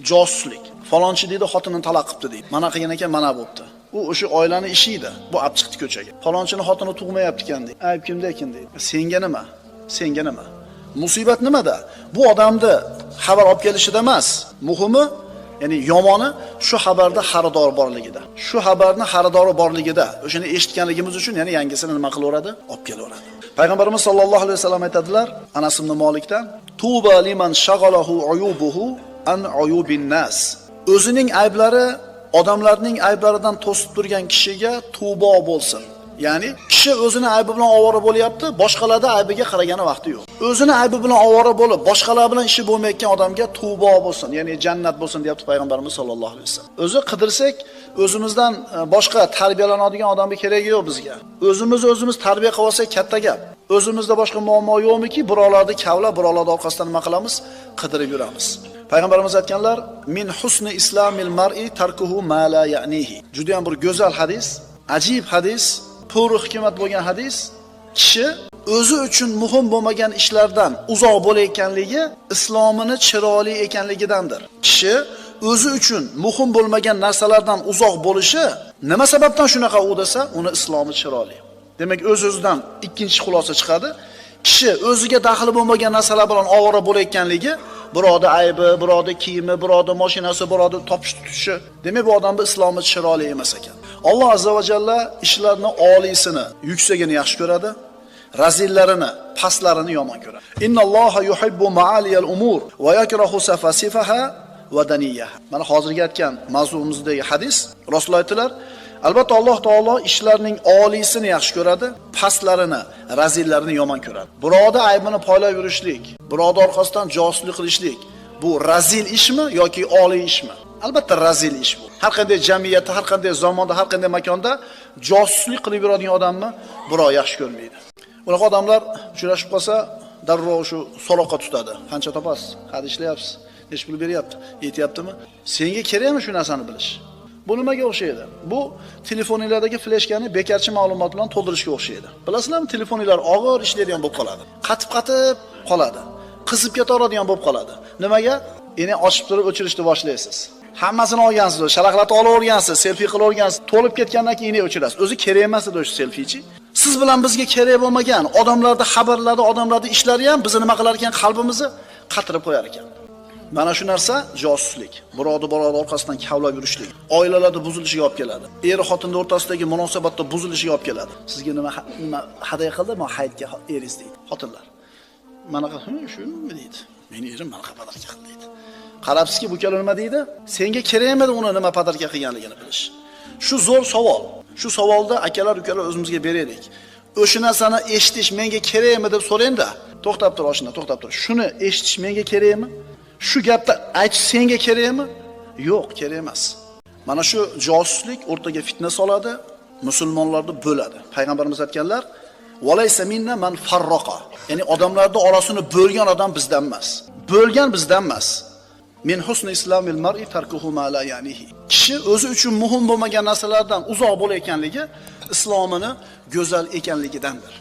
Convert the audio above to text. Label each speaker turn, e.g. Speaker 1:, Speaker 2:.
Speaker 1: Josuslik. Falonchi deydi, xotinini taloq qilibdi deydi. Mana qilgan ekan, mana bo'pti. U o'sha oilani ishi edi. Bu olib chiqdi ko'chaga. Falonchini xotini tug'mayapti ekan deydi. Ayb kimda ekan deydi. Senga nima? Senga nima? Musibat nimada? Bu odamni xabar olib kelishida emas. Muhimi, ya'ni yomoni shu xabarda xaridor borligida. Shu xabarni xaridori borligida, o'shani eshitganligimiz uchun yana yangisini nima qilaveradi? Olib kelaveradi. Payg'ambarimiz sollallohu alayhi vasallam aytadilar, Anas ibn Malikdan: "Tuba liman shaghalahu uyubuhu an uyubin nas." O'zining ayblari odamlarning ayblaridan to'sib turgan kishiga tubo bo'lsin. Ya'ni kishi o'zini aybi bilan ovora bo'lyapti, boshqalarda aybiga qaragani vaqti yo'q. O'zini aybi bilan ovora bo'lib, boshqalar bilan ishi bo'lmayotgan odamga tubo bo'lsin, ya'ni jannat bo'lsin deyapti payg'ambarimiz sollallohu alayhi vasallam. O'zi qidirsak, o'zimizdan boshqa tarbiyalanadigan odamga keragi yo'q bizga. O'zimiz o'zimiz tarbiya qilib olsak katta gap. O'zimizda boshqa muammo yo'qmiki, birovlarni kavlab, birovlarni orqasidan nima qilamiz? Qidirib yuramiz. Payg'ambarimiz aytganlar: "Min husni islamil mar'i tarkuhu ma la ya'nihi." Juda ham bir go'zal hadis, ajib hadis, pur hikmat bo'lgan hadis. Kishi o'zi uchun muhim bo'lmagan ishlardan uzoq bo'layotganligi islomini chiroyli ekanligidandir. Kishi o'zi uchun muhim bo'lmagan narsalardan uzoq bo'lishi nima sababdan shunaqa u desa, uni islomi chiroyli. Demak, o'z-o'zidan ikkinchi xulosa chiqadi. Kishi o'ziga daxli bo'lmagan narsalar bilan ovora bo'layotganligi, birovning aybi, birovning kiyimi, birovning mashinasi, birovning topish tutishi, demak bu odamning islomi chiroyli emas ekan. Alloh azza va jalla ishlarni oliysini, yuksagini yaxshi ko'radi, razillarini, pastlarini yomon ko'radi. Innalloha yuhibbu ma'aliyal umur va yakrahu safasifaha va daniyaha. Mana hozirgi aytgan mavzuimizdagi hadis, Rasululloh aytdilar, albatta Alloh taolo ishlarning oliysini yaxshi ko'radi, pastlarini, razillarini yomon ko'radi. Birovning aybini poylab yurishlik, birovning orqasidan josuslik qilishlik bu razil ishmi yoki oliy ishmi? Albatta razil ish bu. Har qanday jamiyatda, har qanday zamonda, har qanday makonda josuslik qilib yuradigan odamni birov yaxshi ko'rmaydi. Unaqa odamlar uchrashib qolsa, darrov shu so'roqqa tutadi. Qancha topasiz? Qayerda ishlayapsiz? Necha pul beryapti? Yetyaptimi? Senga kerakmi shu narsani bilish? Bu nimaga o'xshaydi? Bu telefoninglardagi fleshkani bekarchi ma'lumot bilan to'ldirishga o'xshaydi. Bilasizlarmi, telefoninglar og'ir ishlaydigan bo'lib qoladi. Qatib-qatib qoladi. Qizib ketaveradigan bo'lib qoladi. Nimaga? Endi ochib turib o'chirishni boshlaysiz. Hammasini olgansiz, shalaqlatib olavergansiz, selfi qilavergansiz. To'lib ketgandan keyin o'chirasiz. O'zi kerak emas edi o'sha selfichi. Siz bilan bizga kerak bo'lmagan odamlarda xabarlarda, odamlarda ishlari ham bizni nima qilar ekan, qalbimizni qatirib qo'yar ekan. Mana shu narsa josuslik, birovni orqasidan kavlab yurishlik, oilalarda buzilishiga olib keladi. Er xotinning o'rtasidagi munosabatda buzilishiga olib keladi. Sizga nima nima hadya qildi, men hayitga eringiz deydi. Xotinlar. Mana shumi deydi. Meni erim mana podarka qildi deydi. Qarabsizki, bu kal nima deydi? Senga kerakmidi uni nima podarka qilganligini bilish? Shu zo'r savol. Shu savolda akalar, ukalar o'zimizga beraylik. O'sha narsani eshitish menga kerakmi deb so'rang-da. To'xtab tur, oshina, to'xtab tur. Shuni eshitish menga kerakmi? Shu gapni aytish senga kerakmi? Yo'q, kerak emas. Mana shu josuslik o'rtaga fitna soladi, musulmonlarni bo'ladi. Payg'ambarimiz aytganlar: "Valaysa minna man farraqa." Ya'ni odamlarning orasini bo'lgan odam bizdan emas. Bo'lgan bizdan emas. Min husni islamil mar'i tarkuhu ma la ya'nihi. Kishi o'zi uchun muhim bo'lmagan narsalardan uzoq bo'layotganligi islomini go'zal ekanligidandir.